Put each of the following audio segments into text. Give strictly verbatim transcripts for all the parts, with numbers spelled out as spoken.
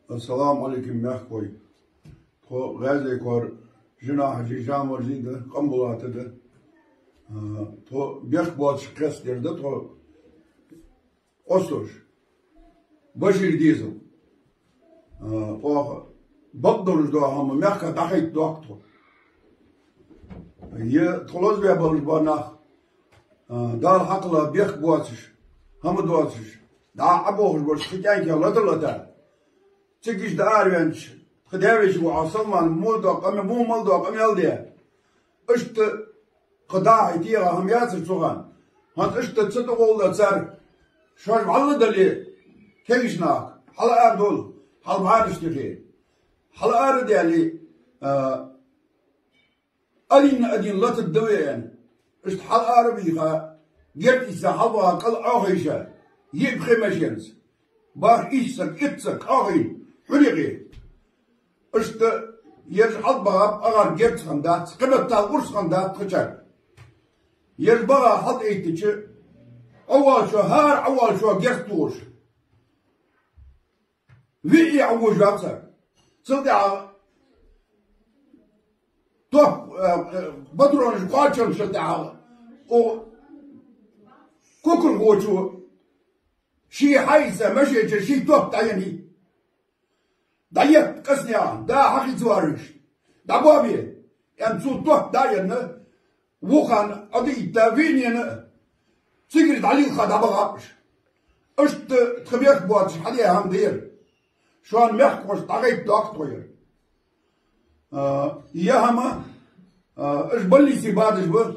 Ассаламу Ӏалайкум, мехкахой. Тхо ГӀаьзле-Коара Жина-Хьажий, Жамарзий да, Къамбулата да. А, тхо бехк боацаш кхестадер да тхо, къостош. Башир дезал. А, оаха бакъдолаш дола хӀама мехка дӀахайта доахк тхо. Е тхо лазабе болаш ба нах, а, Дала хьакхала бехк боацаш, хӀама доацаш, дӀа Ӏобохаш болаш, тха кӀаьнка лата-лата. Цига иштта араваьннача, тха даь-вешийга Ӏа Салмана мел дола къаме-, мел дола къамаьл де. Иштта кхы дӀа-хьа тӀехьа хӀама яцар цу хана. ХӀанз иштта ца тӀагӀолла цар, шоаш вӀалла дале, кегийча наха, хьала-ара довла, хьалбӀараш тӀехье. Хьала-ара даьле, а, Алин-Адин латаргда вай аьнна. Иштта хьала-ара вийха, герга ийца хьалбаха кӀал Ӏохайша, йиъ пхи машенаца. Барх ийс саг, итт саг Ӏохайна, хьунихе. Иштта ераш хьалбаха, агӀар герз хиннадац, кхыбеттал урс хиннадац тхачарга. Ераш баха хьалтӀаэттача, Ӏовоалачо, хӀара Ӏовоалачо герз тохаш. ВиӀий Ӏовожа вац цар. Цул тӀехьагӀа топ, э, э, патронаш кхоачалчул тӀехьагӀа, о, кукурхочо ший хьайца машен чура ший топ дӀаеннай. ДӀаетта къаснех, да хьахица варраш. ДӀабоабе, аьнна, цо топ дӀаенна, вухана Ӏодийтта виънена, цигара дӀалилха дӀабахаб уж. Иштта тха бехк боацаш хьадаь хӀама да ер. Шоана мехкахошта дӀахайта доахк тхо ер. А, е хӀама, а, уж баллице бадаш ба,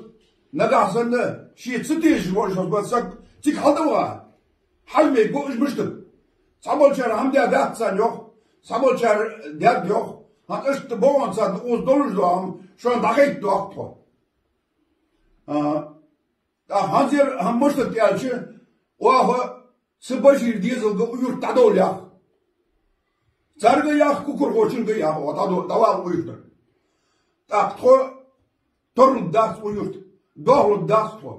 нагахь санна ший ца тешаш волаш ба саг цига хьалдӀаваха. Хьажа мегаргба уж мишта ба. Цхьаболчар хӀама даь дац царна йоах, цхьаболчар даьд йоах. ХӀанз иштта бокъонца укхаза долаш дола хӀама шоана дӀахайта доахк тхо. А, тӀаккха хӀанз ер хӀама мишта да аьлча, оаха са Башир дезалга укх юрта дӀадовла яхаш. Царга яхаш, кукурхочунга яхаш, оаха дӀадо-, дӀавала укх юртара. ТӀаккха тхо тарлургдац укх юрта, дохалургдац тхо.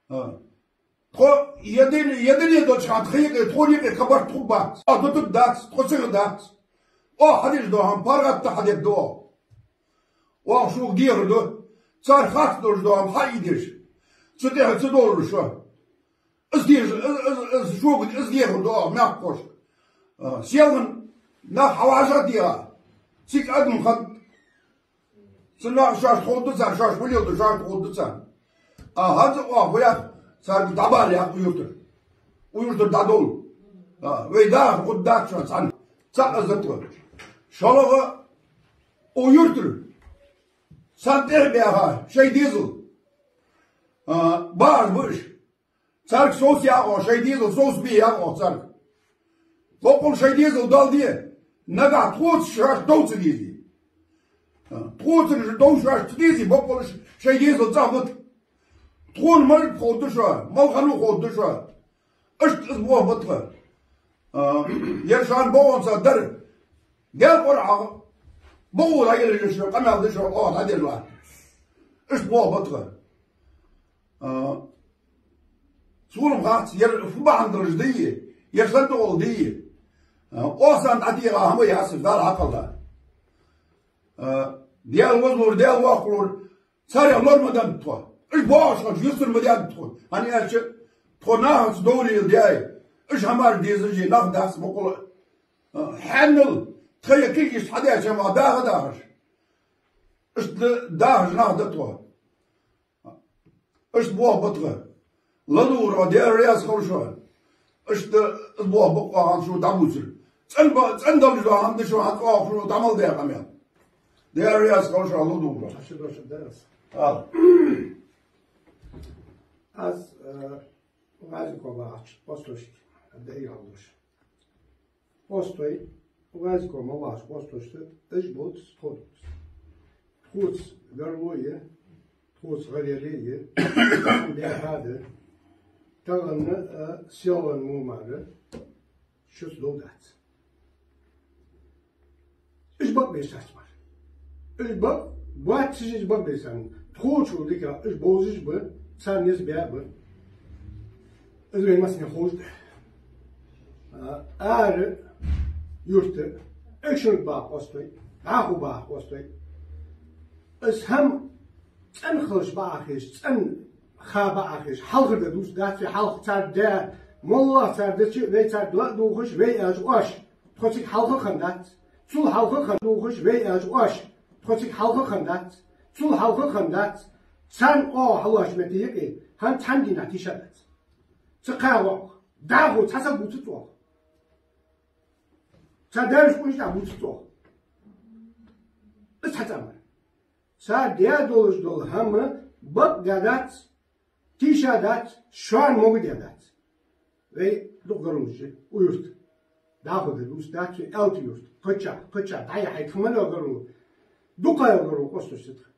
А. Тхо е дин, е дине долча хана тха юкъе, тхона юкъе кхы барт хургбац. Оаха дутаргдац, тхо ца хургдац. Оаха хьадеш дола хӀама паргӀата хьадергда оаха. Оаха шуга дехар ду, цар харц долаш дола хӀама хьаийдеш. Цу тӀехьа ца довлалаш шо. Из деш, из, из, из шуга, из дехар ду оаха мехкахошка. А, селхан нах хьавӀашагӀтеха. Цига адам хиннад. Цу наха шоашта ховргда царна, шоаш фу леладу шоашта ховргда царна. А хӀанз оаха ваьха, царга дӀабала яхаш укх юртара. Укх юртара дӀадовла. А, вай дахар хургдац шоана цхьанна. Цхьа азат ва. ШоллагӀа, укх юртара царна тӀехьа баьха шоай дезал. А, бахаш ба уж. Царга совца яхаш, шоай дезал совцабе яхаш царга. Боккъала шоай дезал доал де, нагахь тхоца шоаш дов ца дезе. Тхоца дов шоаш ца дезе, боккъала ш-, шоай дезал цӀагӀа бита. Тхона мишта ховргда шо, мала хиннав ховргда шо. Иштта из болх ба тха. А, ер шоана бокъонца дар. Даьла КъорӀа бокъо дӀаеллача шо, къамаьл да шо, оаха дӀадерзалахь. Иштта болх ба тха. А, сона-м хац, ер фу бахьан долаш да е, ер сенна тӀагӀолла да е. А, оаха санна дӀатӀехьа хӀама яц ер, Дала хьакхелла. А, Даьла вазалора, Даьла воккхалора, царех лор ма деннад тхо. Уж бохаш хилча, юстара ма деннад тхо. ХӀана аьлча, тхо нахаца довлийла даьй, уж хӀамаш дезаш нах дац боккъала. А, хьанал тха е кулгаш хьадаьча хӀамах даха а дахаш. Иштта дахаш нах да тхо. Иштта болх ба тха. ЛадувгӀаро, Даьла раьза хилва шоана. Иштта из болх ба оаха шуга дӀабувцар. ЦӀена ба-, цӀена долаш дола хӀама да шоана оаха шуга дӀа мел даь къамаьл. Даьла раьза хилва шоана, ладувгӀаро. Ала. Аз, э, ГӀаьзле-Коа вахача къостош, дӀаийгӀа долаш. Къостой, ГӀаьзле-Коа мел вахача къостошта, уж болча тхо дувц. Тхоца гаргало я, тхоца гӀаргӀало я, бехьа да, тахан а, селхан мо мара шуца дов дац. Уж бакъбеш царца мара. Уж бакъ-, боацаш уж бакъбеш царна. Тхоца дика, уж бовзаш ба, царна низ баь ба. Из вай массане ховш да. А, ара, юрта, Экажкъонгий баха къоастой, ДӀахо баха къоастой. Из хӀама цӀена хилча бакъахьа, цӀена ха бакъахьа, хьалхара дар дувцаргдац вай, хьалха цар даь, моллагӀа цар дича, вай царга ладувгӀаш, вай аьлча оаш. Тхо цига хьалха хиннадац. Цул хьалха хиннадац, вай аьлча оаш. Тхо цига хьалха хиннадац. Цул хьалха хиннадац. Царна оаха хьалоаца метте юкъе хӀанз цхьан дийнахьа тийша дац. Ца кхаьа воӀ. ДӀахо цхьа саг бувцац оаха. Цхьа даьржа къунаш тӀа бувцац оаха. Из цхьа цӀа мара. Цар даь долаш дола хӀама бакъ даьдац, тийша дац, шоана могадаь дац. Вай дукха гаргалонаш я укх юрта. ДӀахо дар дувцаргдац вай, Аьлта-Юрта, кхычахьа, кхычахьа, дӀаяхьа тха мел йола гаргало, дукха йола гаргало къоастадаьд тха.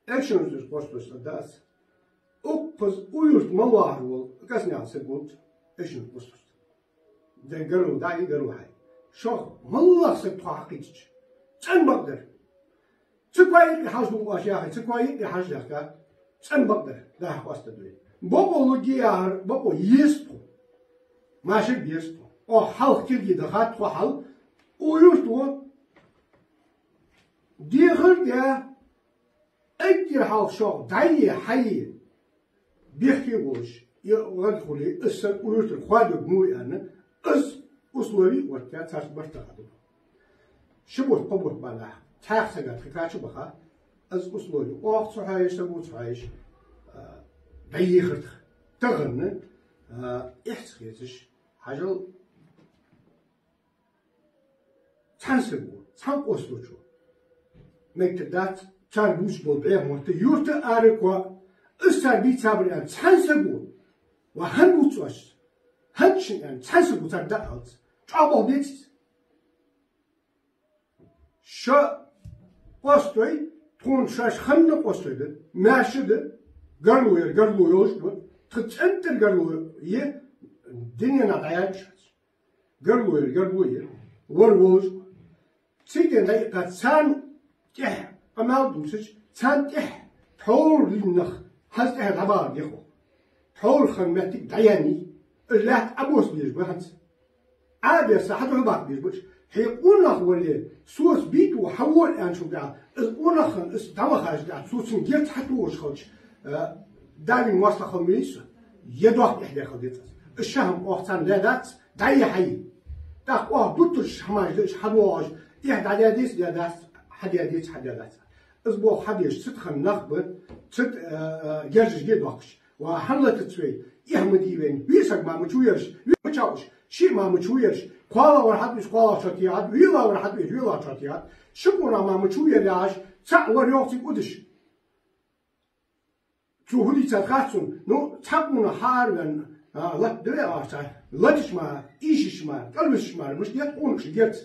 Экажкъонгий къоастадаьд аз. Укхаза укх юрта мел вахаш вола кӀаснаькъан саг волча Экажкъонгий къоастадаьд. Ден гаргало дӀа а йий, гаргало хьа а йий. Шох моллагӀа саг тхо хьакхийттача, цӀена бакъдар. Ца кхоаче юкъе хьажа дувгӀа оаш яхе, ца кхоаче юкъе хьажа яхе, цӀена бакъдар, дӀахо къоастаду вай. Бокъо лургья яхар, бокъо еза тхо. Машар беза тхо. Оаха хьалха кулги дахад тхо хьал. Укх юрта ва. Дехар а даь, эггара хьалха шох дӀа а йий, хьа а йий, бехке а волаш, е гӀадхуле, из саг укх юртара хоадергва аьнна, из услови оттаяь царца барт тахаду. Ши бутт, кхо бутт баьлча, цхьаькха сага тха кхача баха, из услови оаха ца хьоаеш, саго ца хьоаеш, а, дӀайихар тха. Тахан, а, эхь ца хеташ, хьажал, цхьан саго, цхьан къоастачо мегаш дац цар бувцаш бола бӀеха мотт юрта ара кхоа, из цар бийцабар аьнна цхьан саго, ва хӀана бувц оаш, хӀанз шийна аьнна цхьан саго царга дӀаалац, чӀоагӀа болх беций из? Шо къоастой, тхона шоаш хинна къоастой да, маьрша да, гаргало яр гаргало йолаш да, тха цӀен тӀара гаргало я, дуненна дӀаяьлча шоаш. Гаргало яр гаргало я, вар волаш. Цига дӀаиккха царна тӀехьа къамаьл дувцаш, царна тӀехьа тхьовра лийннах хӀанз тӀехьа дӀабахар дехо. Тхьовра хинна моттиг дӀаяьннай, из лаьтта Ӏобосса безаш ба хӀанз. Ӏа а бесса, хьадухьа баккха безаш ба уж. Хье къонах вале, соца бийта ва, хьавола аьнначул тӀехьа, из къонах хинна, из дӀавахачул тӀехьа, цо цунна герз хьатохаш хилча, э, Даьла моастагӀа хила ма вий со, е доккха эхь даь хила деза аз. Из ши хӀама оаха царна даь дац, дӀа а йий, хьа а йий. ТӀаккха оаха дутараш хӀамаш да уж хьадоагӀаш, эхь дӀадаь деций, даь дац, хьадаь деций, хьадаь дац. Из болх хьабеш цу тӀа хинна нах ба, цу тӀа, э, э, герзашка а доаккхаш. Ва хӀана латац вай, эхь ма дий вайна, виъ саг мара ма ца вий ераш, виъ ма ца вий уж, шиъ мара ма ца вий ераш, кхоалагӀвар хьатӀавеча кхоалагӀчоа тӀехьа, велавар хьатӀавеча велаварчоа тӀехьа, ши къонах мара ма ца вий ераш, цаӀ вар йоах цига удаш. Цо фу дийцад хац сона, ну, цхьа къонах хьаараваьнна, а, латт да вай оаха цхьа, латаш мара, ийшаш мара, кӀалвисаш мара, мишта ет къонахашта герз.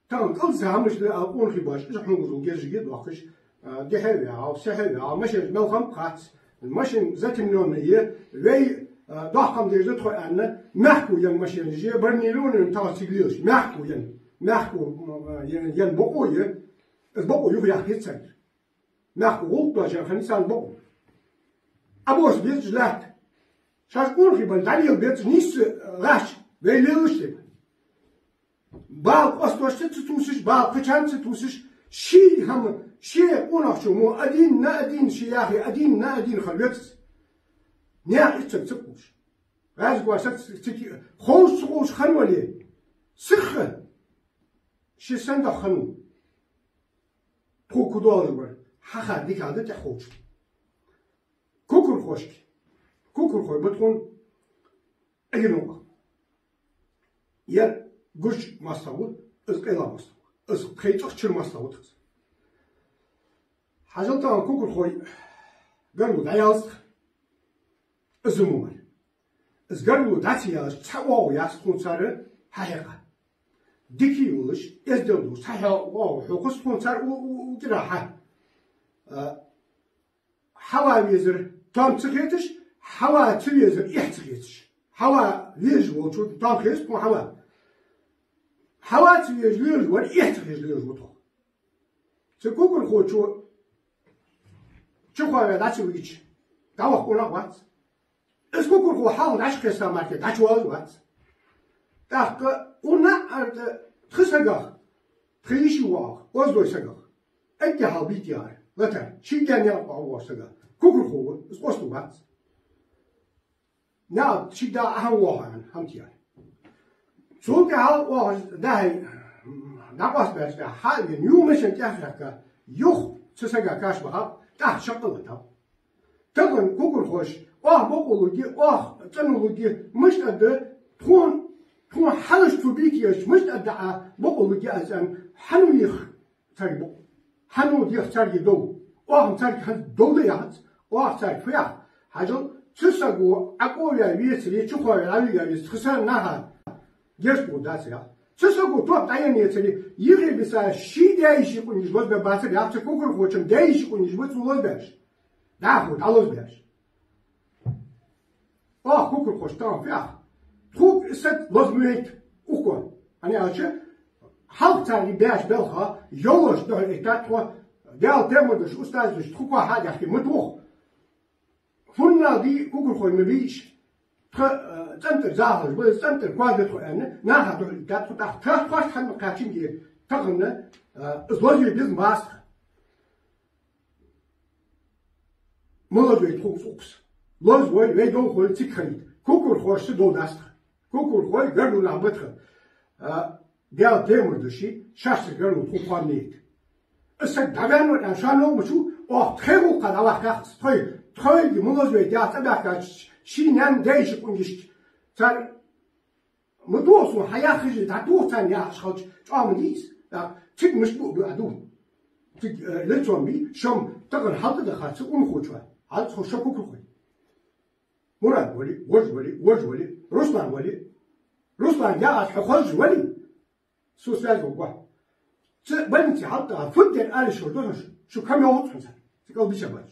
Тахан кӀалдиса хӀамаш да, а, къонахий баш, из хьунгазул герзашка а доаккхаш, а, дехьа а ваьгӀав, сехьа а ваьгӀав, машенаш мел хиннаб хац. Машин затемнённый я, вай, а, доккха хӀама деш да тхо аьнна, мягко енна машенаш я, бронированный тахан цига лелаш, мягко енна, мягко, а, енна, енна бокъо я, из бокъо юха яккха еза царгара. Мягко гӀулакх доацаш хиннай царна бокъо. Ӏобосса беза уж лаьтта. Шоаш къонахий бале, дӀалела беза уж нийсса гӀаш, вай лелаш тӀа. Бала къоасташца ца тувсаш, бала кхычарца ца тувсаш, ший хӀама, ший къонахчо мо один на один, ше яхе один на один хила веза из. Наьха иццаг ца кхувш. ГӀаьзга вар саг ца, ца ки-, ховш ца ховш хинна вале, сиха ше сенна дохк хиннав. Тхога кхы доаллаш бар хьаха дикагӀа да тӀехьа ховчун. Кукурхошка. Кукурхой ба тхона Ӏергина гӀулакх. Ер гуржий моастагӀа ва, из къайлагӀа моастагӀа ва. Из кхы цӀагӀа чура моастагӀа ва тха из. Хьажал тахан кукурхой гаргало дӀаялац тха. Из мо мара. Из гаргало дӀа ца ялаш, цхьа оагӀув яц тхона цар хьахьекха. Дика а йолаш, эздел долаш, цхьа хьо-, оагӀув хьокхац тхона цар у-, у-, у кӀира хьа. А, хьава везар там ца хеташ, хьава ца везар эхь ца хеташ. Хьава везаш волчо там хеза тхона хьава. Хьава ца везаш лелаш вар эхь ца хеташ лелаш ва тхо. Цу кукурхочо чу хоаваь дӀа ца вигача, дӀаваха къонах вац. Из кукурхо хьалха дӀачукхесса мара дӀачувалаш вац. ТӀаккха уна арта тха сагах, тха йиший воӀах, оздой сагах эггара хьалха бийта яр латар, шийга никъ воагӀаш сага кукурхо ва, из къоасталу вац. Наха шийга Ӏа хӀама воагӀа аьнна, хӀама тӀаяр. Цул тӀехьагӀа оаха дӀахьо, дӀакъоастабаьча тӀехьа хьа а вена, юха машен тӀехьа а хьекха, юха цу сага каш бахаб, тӀаккха шаккхе латаб. Тахан кукурхоша, оаха бокъо лургья, оаха цӀена лургья, мишта да, тхона, тхона хьалаш цу бийта еш, мишта да Ӏа бокъо лургья аз аьнна, хьан вийх царга бокъо? Хьан дийх царга дов? Оаха царга хӀанз дов да яхац, оаха царга фу йоах? Хьажал, цу саго Ӏакъове вецаре, чухоаве Ӏавига вецаре, тха санна наха гешт бу дац яхац. Цу саго топ дӀаенна ецаре, йихи биса ший даь-йиший къундаш лозабе бацар яхац, цу кукурхочун даь-йиший къундаш ба цо лозабеш. ДӀахо дӀалозабеш. Оаха кукурхоша тахан фу йоах? Тхога из саг лоза ма вайта укхо. ХӀана аьлча, хьалха царна беш белха, йолаш духьал иттад тхо, Даьла тема деш, устазаш тхо кхоа хьадаьхкий ма дувгӀа. ФуннагӀа дий кукурхой ма бий уж. Тха, э, цӀен тӀара захалаш ба, цӀен тӀара коа да тхо аьнна, наха духьал иттад тхо, тӀаккха тхоаш хьанна кхаьчинге тахан, э, из лозаве безам бац тха. Ма лозавайта тхога укхаза. Лозавой, вай дов хуле цига хилийта. Кукурхошца дов дац тха. Кукурхой гаргара нах ба тха. А, Даьла тема деш, шоашца гаргара тхона кхоана нийт. Из саг дӀаваьннав аьнна шоана новкъа ма шу, оаха тхоай гӀулакха дӀаваккха яхац, тхоай, тхоайга ма лозавайта яхаш цӀабаьхкача ший наьна даь-йиший къундашка цар Ма дувгӀа сона, хьаяххача дӀадувгӀа царна яхаш хилча, чӀоагӀа ма дий из. ТӀаккха цига мишта бу а ду. Цига, э, лицом бий, шоам тахан хьалтӀадахар цу унахочоа. Хьал цхьа шо кукурхой. Мурад вале, вож вале, вож вале, Руслан вале. Руслан яхаш хьо хозаш вале. Со связь вагӀа. Цу больнице хьалтӀадахар фуд дер ала йиш йолаш да хьона, шу кам йоагӀац хьона цар. Цу кӀал биша бац.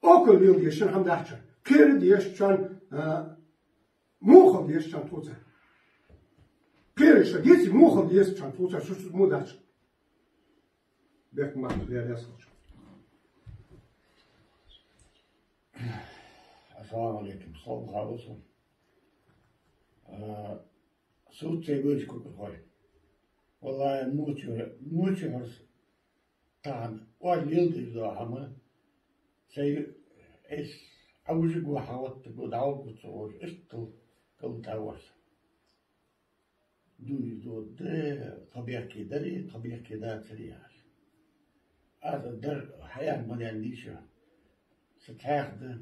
Укол леладе шун хӀама дац шун. Кхера деза шун, а, мухал деза шун тхоца. Кхера шо деций, мухал деза шун тхоца, шу, шу мо дац. Бехк ма баккха, Даьла раьза хилва шоана. Ассаламу Ӏалайкум. Салам хьалха. А, суд цай бочку кукурхой. Валлахьи, мучу, мучу хьарс. Тахан оаш леладеш дола хӀама, сай эс Ӏовужаргва, хьалхатаргва, дӀаваргва ца оаш, иштта кал-, калта ворса. Дуй из дода, тха бехке дари, тха бехке дацари яхаш. Аз дар хьаян ма ян дийша. Са тхьаьх да.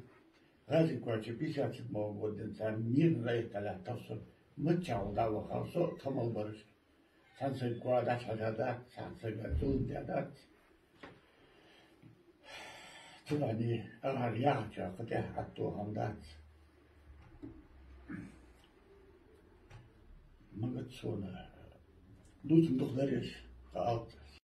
ГӀази коча пятьдесят седьмого года денз цар мирный районе тӀалаттав со. Миччахьа дӀавахав со, тха мел бараш. Цхьан сага коа дӀачухьожадаьдац, цхьан сага зулам даьдац. Цудухьа агӀар яхача кхы тӀехьа Ӏатто хӀама дац. Магац сона. Дувцам дукха дареш, кхы алт.